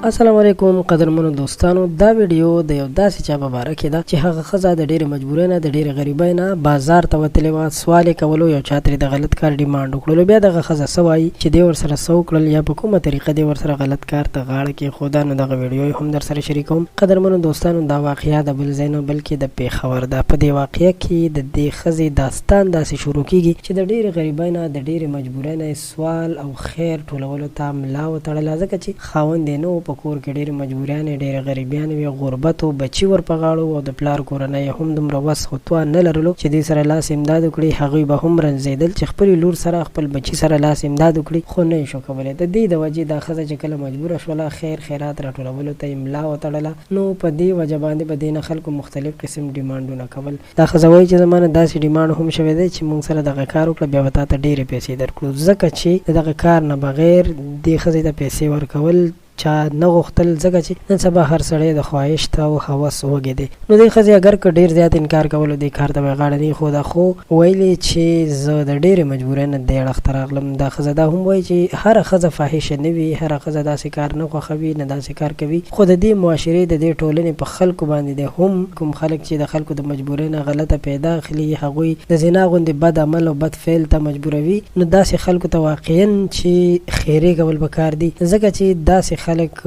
السلام علیکم قدرمنو دوستانو، دا ویډیو د یو داسې چا په باره کې ده چې هغه ښځه د ډېرې مجبورۍ نه، د ډېرې غریبۍ نه بازار ته وتلې وه، سوال یې کولو، یو چا ترې د غلط کار ډیمانډ وکړلو. بیا دغه ښځه څه وایي چې دې ورسره څه وکړل یا په کومه طریقه دې ورسره غلط کار ته غاړه کېښوده، نو دغه ویډیو یې هم درسره شریکوم. قدرمنو دوستانو، دا واقعه د بل ځای نه بلکې د پېښور ده. په دې واقعه کې د دې ښځې داستان داسې شروع کېږي چې د ډېرې غریبۍ نه، د ډېرې مجبورۍ نه یې سوال او خیر ټولولو ته ملا وتړله، ځکه چې خاوند یې نه و، په کور کې ډېرې مجبوریانې، ډېرې غریبیانې وې، غربت و، بچي ور په غاړه وو او د پلار کورنۍ یې هم دومره وس او توان نه لرلو چې دوی سره لاس امداد وکړي، هغوی به هم رنځېدل چې خپلې لور سره، خپل بچي سره لاس امداد وکړي، خو نه یې شو کولی. د دې د وجې دا ښځه چې کله مجبوره شوله، خیر خیرات راټولولو ته یې ملا وتړله، نو په دې وجه باندې به دې نه خلکو مختلف قسم ډیمانډونه کول. دا ښځه وایي چې زما نه داسې ډیمانډ هم شوی دی چې مونږ سره دغه کار وکړه، بیا به تاته ډېرې پیسې درکړو، ځکه چې د دغه کار نه بغیر دې ښځې ته پیسې ورکول چا نه غوښتل، ځکه چې نن سبا هر سړی د خواهش ته او هوس وږی دی. نو دې ښځې اګر که ډېر زیات انکار کولو، دې کار ته به یې غاړه نه ایښوده، خو ویل یې چې زه د ډېرې مجبورۍ نه دې اړخ ته راغلم. دا ښځه دا هم وایي چې هره ښځه فاحشه نه وي، هره ښځه داسې کار نه خوښوي، نه داسې کار کوي، خو د دې معاشرې، د دې ټولنې په خلکو باندې دی هم کوم خلک چې د خلکو د مجبورۍ نه غلطه پیدا اخلي، هغوی د زنا غوندې بد عمل او بد فعل ته مجبوروي، نو داسې خلکو ته واقعا چې ښیرې کول په کار دي، ځکه چې داسې خلک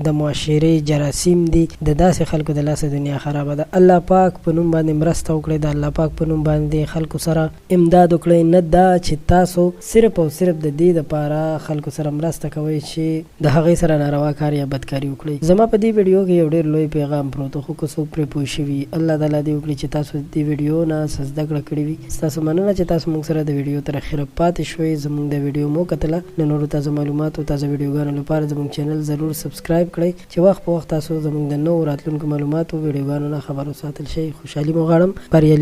د معاشرې جراثیم دي، د داسې خلکو د لاسه دنیا خرابه ده. الله پاک په نوم باندې مرسته وکړئ، د الله پاک په نوم باندې خلکو سره امداد وکړئ، نه دا چې تاسو صرف او صرف د دې لپاره خلکو سره مرسته کوئ چې د هغوی سره ناروا کار یا بدکاري وکړئ. زما په دې ویډیو کې یو ډېر لوی پیغام پروت و، خو که څوک پرې پوه شوي، الله تعالی دې وکړي چې تاسو د دې ویډیو نه څه زده کړه کړې وي. ستاسو مننه چې تاسو موږ سره د ویډیو تر اخره پاتې شوئ. زموږ دا ویډیو مو وکتله، د نورو تازه معلوماتو او تازه ویډیوګانو لپاره زموږ چینل ضرور سبسکرایب کړئ چې وخت په وخت تاسو زموږ د نوو راتلونکو معلوماتو ویډیوګانو نه خبر وساتل شئ. خوشحالي مو غواړم. بریالي.